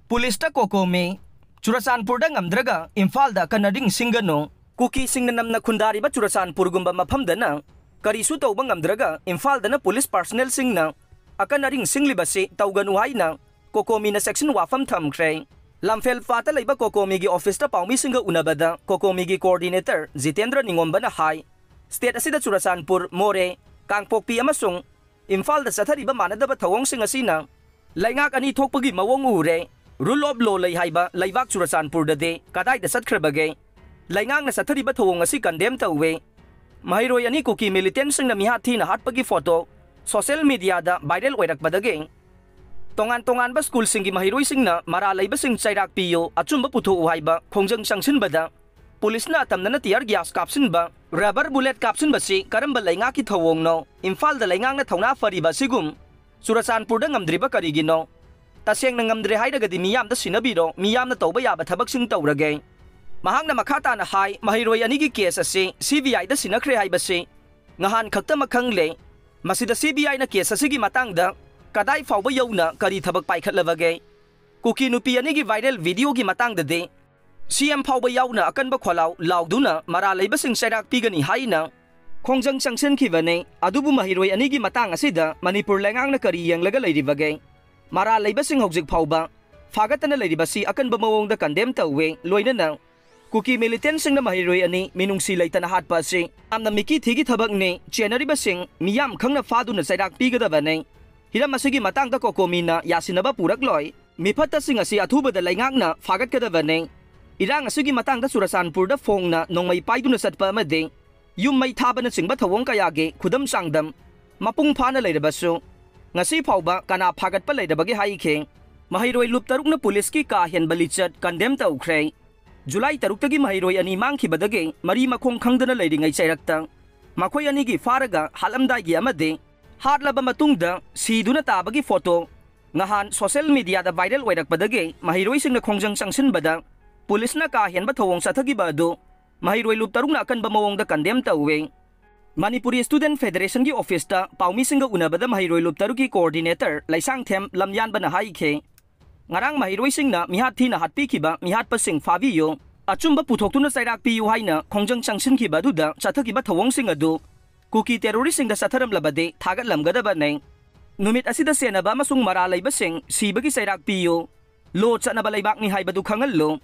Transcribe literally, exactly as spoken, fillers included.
ꯄꯨꯂꯤꯁꯇ ꯀꯣꯀꯣꯃꯤ꯫ ꯆꯨꯔꯆꯥꯟꯄꯨꯔꯗ ꯉꯝꯗ꯭ꯔꯒ ꯏꯝꯐꯥꯜꯗ ꯑꯀꯟ ꯑꯔꯤꯡ ꯁꯤꯡꯒꯅꯨ꯫ ꯀꯨꯀꯤꯁꯤꯡꯅ ꯅꯝꯅ ꯈꯨꯟꯗꯥꯔꯤꯕ ꯆꯨꯔꯆꯥꯟꯄꯨꯔꯒꯨꯝꯕ ꯃꯐꯝꯗꯅ ꯀꯔꯤꯁꯨ ꯇꯧꯕ ꯉꯝꯗ꯭ꯔꯒ ꯏꯝꯐꯥꯜꯗꯅ ꯄꯨꯂꯤꯁ ꯄꯥꯔꯁꯅꯦꯜꯁꯤꯡꯅ ꯑꯀꯟ ꯑꯔꯤꯡ ꯁꯤꯡꯂꯤꯕꯁꯤ ꯇꯧꯒꯅꯨ ꯍꯥꯏꯅ ꯀꯣꯀꯣꯃꯤꯅ ꯆꯦꯛꯁꯤꯟ ꯋꯥꯐꯝ ꯊꯝꯈ꯭ꯔꯦ꯫ ꯂꯝꯐꯦꯜ ꯄꯥꯠꯇ ꯂꯩꯕ ꯀꯣꯀꯣꯃꯤꯒꯤ ꯑꯣꯐꯤꯁꯇ ꯄꯥꯎꯃꯤꯁꯤꯡꯒ ꯎꯅꯕꯗ ꯀꯣꯀꯣꯃꯤꯒꯤ ꯀꯣꯑꯣꯔꯗꯤꯅꯦꯇꯔ ꯖꯤꯇꯦꯟꯗ꯭ꯔ ꯅꯤꯉꯣꯝꯕꯅ ꯍꯥꯏ, ꯁ꯭ꯇꯦꯠ ꯑꯁꯤꯗ ꯆꯨꯔꯆꯥꯟꯄꯨꯔ, ꯃꯣꯔꯦ, ꯀꯥꯡꯄꯣꯛꯄꯤ ꯑꯃꯁꯨꯡ ꯏꯝꯐꯥꯜꯗ ꯆꯠꯊꯔꯤꯕ ꯃꯥꯟꯅꯗꯕ ꯊꯧꯑꯣꯡꯁꯤꯡ ꯑꯁꯤꯅ ꯂꯩꯉꯥꯛ ꯑꯅꯤ ꯊꯣꯛꯄꯒꯤ ꯃꯑꯣꯡ ꯎꯔꯦ꯫ Rule of law ꯂꯩ ꯍꯥꯏꯕ ꯂꯩꯕꯥꯛ ꯆꯨꯔꯆꯥꯟꯄꯨꯔꯗꯗꯤ ꯀꯗꯥꯏꯗ ꯆꯠꯈ꯭ꯔꯕꯒꯦ? ꯂꯩꯉꯥꯛꯅ ꯆꯠꯊꯔꯤꯕ ꯊꯧꯑꯣꯡ ꯑꯁꯤ ꯀꯟꯗꯦꯝ ꯇꯧꯋꯦ꯫ ꯃꯍꯩꯔꯣꯏ ꯑꯅꯤ ꯀꯨꯀꯤ ꯃꯤꯂꯤꯇꯦꯟꯁꯤꯡꯅ ꯃꯤꯍꯥꯠ ꯊꯤꯅ ꯍꯥꯠꯄꯒꯤ ꯐꯣꯇꯣ ꯁꯣꯁꯤꯌꯦꯜ ꯃꯤꯗꯤꯌꯥꯗ ꯚꯥꯏꯔꯦꯜ ꯑꯣꯏꯔꯛꯄꯗꯒꯤ ꯇꯣꯉꯥꯟ ꯇꯣꯉꯥꯟꯕ ꯁ꯭ꯀꯨꯜꯁꯤꯡꯒꯤ ꯃꯍꯩꯔꯣꯏꯁꯤꯡꯅ ꯃꯔꯥꯜ ꯂꯩꯕꯁꯤꯡ ꯆꯩꯔꯥꯛ ꯄꯤꯌꯨ, ꯑꯆꯨꯝꯕ ꯄꯨꯊꯣꯛꯎ ꯍꯥꯏꯕ ꯈꯣꯡꯖꯪ ꯆꯪꯁꯤꯟꯕꯗ ꯄꯨꯂꯤꯁꯅ ꯑꯇꯝꯅꯅ ꯇꯤꯌꯔ ꯒ꯭ꯌꯥꯁ ꯀꯥꯞꯁꯤꯟꯕ, ꯔꯕꯔ ꯕꯨꯂꯦꯠ ꯀꯥꯞꯁꯤꯟꯕꯁꯤ ꯀꯔꯝꯕ ꯂꯩꯉꯥꯛꯀꯤ ꯊꯧꯑꯣꯡꯅꯣ? ꯏꯝꯐꯥꯜꯗ ꯂꯩꯉꯥꯛꯅ ꯊꯧꯅꯥ ꯐꯔꯤꯕ ꯑꯁꯤꯒꯨꯝ ꯆꯨꯔꯆꯥꯟꯄꯨꯔꯗ ꯉꯝꯗ꯭ꯔꯤꯕ ꯀꯔꯤꯒꯤꯅꯣ? ꯇꯁꯦꯡꯅ ꯉꯝꯗ꯭ꯔꯦ ꯍꯥꯏꯔꯒꯗꯤ ꯃꯤꯌꯥꯝꯗ ꯁꯤꯟꯅꯕꯤꯔꯣ, ꯃꯤꯌꯥꯝꯅ ꯇꯧꯕ ꯌꯥꯕ ꯊꯕꯛꯁꯤꯡ ꯇꯧꯔꯒꯦ꯫ ꯃꯍꯥꯛꯅ ꯃꯈꯥ ꯇꯥꯅ ꯍꯥꯏ, ꯃꯍꯩꯔꯣꯏ ꯑꯅꯤꯒꯤ ꯀꯦꯁ ꯑꯁꯤ ꯁꯤ ꯕꯤ ꯑꯥꯏꯗ ꯁꯤꯟꯅꯈ꯭ꯔꯦ ꯍꯥꯏꯕꯁꯤ ꯉꯍꯥꯟ ꯈꯛꯇꯃꯛ ꯈꯪꯂꯦ꯫ ꯃꯁꯤꯗ ꯁꯤ ꯕꯤ ꯑꯥꯏꯅ ꯀꯦꯁ ꯑꯁꯤꯒꯤ ꯃꯇꯥꯡꯗ ꯀꯗꯥꯏ ꯐꯥꯎꯕ ꯌꯧꯅ ꯀꯔꯤ ꯊꯕꯛ ꯄꯥꯏꯈꯠꯂꯕꯒꯦ? ꯀꯨꯀꯤ ꯅꯨꯄꯤ ꯑꯅꯤꯒꯤ ꯚꯥꯏꯔꯦꯜ ꯚꯤꯗꯤꯑꯣꯒꯤ ꯃꯇꯥꯡꯗꯗꯤ ꯁꯤ ꯑꯦꯝ ꯐꯥꯎꯕ ꯌꯥꯎꯅ ꯑꯀꯟꯕ ꯈꯣꯜꯂꯥꯎ ꯂꯥꯎꯗꯨꯅ ꯃꯔꯥꯜ ꯂꯩꯕꯁꯤꯡ ꯆꯩꯔꯥꯛ ꯄꯤꯒꯅꯤ ꯍꯥꯏꯅ ꯈꯣꯡꯖꯪ ꯆꯪꯁꯤꯟꯈꯤꯕꯅꯤ꯫ ꯑꯗꯨꯕꯨ ꯃꯍꯩꯔꯣꯏ ꯑꯅꯤꯒꯤ ꯃꯇꯥꯡ ꯑꯁꯤꯗ ꯃꯅꯤꯄꯨꯔ ꯂꯩꯉꯥꯛꯅ ꯀꯔꯤ ꯌꯦꯡꯂꯒ ꯂꯩꯔꯤꯕꯒꯦ? ꯃꯔꯥꯜ ꯂꯩꯕꯁꯤꯡ ꯍꯧꯖꯤꯛ ꯐꯥꯎꯕ ꯐꯥꯒꯠꯇꯅ ꯂꯩꯔꯤꯕꯁꯤ ꯑꯀꯟꯕ ꯃꯑꯣꯡꯗ ꯀꯟꯗꯦꯝ ꯇꯧꯋꯦ꯫ ꯂꯣꯏꯅꯅ ꯀꯨꯀꯤ ꯃꯤꯂꯤꯇꯦꯟꯁꯤꯡꯅ ꯃꯍꯩꯔꯣꯏ ꯑꯅꯤ ꯃꯤꯅꯨꯡꯁꯤ ꯂꯩꯇꯅ ꯍꯥꯠꯄ ꯑꯁꯤ ꯌꯥꯝꯅ ꯃꯤꯀꯤ ꯊꯤꯒꯤ ꯊꯕꯛꯅꯤ꯫ ꯆꯦꯟꯅꯔꯤꯕꯁꯤꯡ ꯃꯤꯌꯥꯝ ꯈꯪꯅ ꯐꯥꯗꯨꯅ ꯆꯩꯔꯥꯛ ꯄꯤꯒꯗꯕꯅꯤ꯫ ꯍꯤꯔꯝ ꯑꯁꯤꯒꯤ ꯃꯇꯥꯡꯗ ꯀꯣꯀꯣꯃꯤꯅ ꯌꯥꯁꯤꯟꯅꯕ ꯄꯨꯔꯛꯂꯣꯏ꯫ ꯃꯤꯐꯠꯇꯁꯤꯡ ꯑꯁꯤ ꯑꯊꯨꯕꯗ ꯂꯩꯉꯥꯛꯅ ꯐꯥꯒꯠꯀꯗꯕꯅꯤ꯫ ꯏꯔꯥꯡ ꯑꯁꯤꯒꯤ ꯃꯇꯥꯡꯗ ꯆꯨꯔꯆꯥꯟꯄꯨꯔꯗ ꯐꯣꯡꯅ ꯅꯣꯡꯃꯩ ꯄꯥꯏꯗꯨꯅ ꯆꯠꯄ ꯑꯃꯗꯤ ꯌꯨꯝ ꯃꯩ ꯊꯥꯕꯅꯆꯤꯡꯕ ꯊꯧꯑꯣꯡ ꯀꯌꯥꯒꯤ ꯈꯨꯗꯝ ꯆꯥꯡꯗꯝ ꯃꯄꯨꯡ ꯐꯥꯅ ꯂꯩꯔꯕꯁꯨ, ꯉꯁꯤ ꯐꯥꯎꯕ ꯀꯅꯥ ꯐꯥꯒꯠꯄ ꯂꯩꯔꯕꯒꯦ ꯍꯥꯏꯈꯤ꯫ ꯃꯍꯩꯔꯣꯏ ꯂꯨꯞ ꯇꯔꯨꯛꯅ ꯄꯨꯂꯤꯁꯀꯤ ꯀꯥ ꯍꯦꯟꯕ ꯂꯤꯆꯠ ꯀꯟꯗꯦꯝ ꯇꯧꯈ꯭ꯔꯦ꯫ ꯖꯨꯂꯥꯏ ꯇꯔꯨꯛꯇꯒꯤ ꯃꯍꯩꯔꯣꯏ ꯑꯅꯤ ꯃꯥꯡꯈꯤꯕꯗꯒꯤ ꯃꯔꯤ ꯃꯈꯣꯡ ꯈꯪꯗꯅ ꯂꯩꯔꯤꯉꯩ ꯆꯩꯔꯛꯇ ꯃꯈꯣꯏ ꯑꯅꯤꯒꯤ ꯐꯥꯔꯒ ꯍꯥꯠꯂꯝꯗꯥꯏꯒꯤ ꯑꯃꯗꯤ ꯍꯥꯠꯂꯕ ꯃꯇꯨꯡꯗ ꯁꯤꯗꯨꯅ ꯇꯥꯕꯒꯤ ꯐꯣꯇꯣ ꯉꯍꯥꯟ ꯁꯣꯁꯤꯌꯦꯜ ꯃꯤꯗꯤꯌꯥꯗ ꯚꯥꯏꯔꯦꯜ ꯑꯣꯏꯔꯛꯄꯗꯒꯤ ꯃꯍꯩꯔꯣꯏꯁꯤꯡꯅ ꯈꯣꯡꯖꯪ ꯆꯪꯁꯤꯟꯕꯗ ꯄꯨꯂꯤꯁꯅ ꯀꯥ ꯍꯦꯟꯕ ꯊꯧꯑꯣꯡ ꯆꯠꯊꯈꯤꯕ ꯑꯗꯨ ꯃꯍꯩꯔꯣꯏ ꯂꯨꯞ ꯇꯔꯨꯛꯅ ꯑꯀꯟꯕ ꯃꯑꯣꯡꯗ ꯀꯟꯗꯦꯝ ꯇꯧꯏ꯫ ꯃꯅꯤꯄꯨꯔꯤ ꯁ꯭ꯇꯨꯗꯦꯟꯠ ꯐꯦꯗꯔꯦꯁꯟꯒꯤ ꯑꯣꯐꯤꯁꯇ ꯄꯥꯎꯃꯤꯁꯤꯡꯒ ꯎꯅꯕꯗ ꯃꯍꯩꯔꯣꯏ ꯂꯨꯞ ꯇꯔꯨꯛꯀꯤ ꯀꯣꯑꯣꯔꯗꯤꯅꯦꯇꯔ ꯂꯩꯁꯥꯡꯊꯦꯝ ꯂꯝꯌꯥꯟꯕꯅ ꯍꯥꯏꯈꯤ, ꯉꯔꯥꯡ ꯃꯍꯩꯔꯣꯏꯁꯤꯡꯅ ꯃꯤꯍꯥꯠ ꯊꯤꯅ ꯍꯥꯠꯄꯤꯈꯤꯕ ꯃꯤꯍꯥꯠꯄꯁꯤꯡ ꯐꯥꯕꯤꯌꯨ, ꯑꯆꯨꯝꯕ ꯄꯨꯊꯣꯛꯇꯨꯅ ꯆꯩꯔꯥꯛ ꯄꯤꯌꯨ ꯍꯥꯏꯅ ꯈꯣꯡꯖꯪ ꯆꯪꯁꯤꯟꯈꯤꯕ ꯑꯗꯨꯗ ꯆꯠꯊꯈꯤꯕ ꯊꯧꯑꯣꯡꯁꯤꯡ ꯑꯗꯨ ꯀꯨꯀꯤ ꯇꯦꯔꯣꯔꯤꯁꯁꯤꯡꯗ ꯆꯠꯊꯔꯝꯂꯕꯗꯤ ꯊꯥꯒꯠꯂꯝꯒꯗꯕꯅꯤ꯫ ꯅꯨꯃꯤꯠ ꯑꯁꯤꯗ ꯁꯦꯟꯅꯕ ꯑꯃꯁꯨꯡ ꯃꯔꯥꯜ ꯂꯩꯕꯁꯤꯡ ꯁꯤꯕꯒꯤ ꯆꯩꯔꯥꯛ ꯄꯤꯌꯨ꯫ ꯂꯣ ꯆꯠꯅꯕ ꯂꯩꯕꯥꯛꯅꯤ ꯍꯥꯏꯕꯗꯨ ꯈꯪꯍꯜꯂꯨ꯫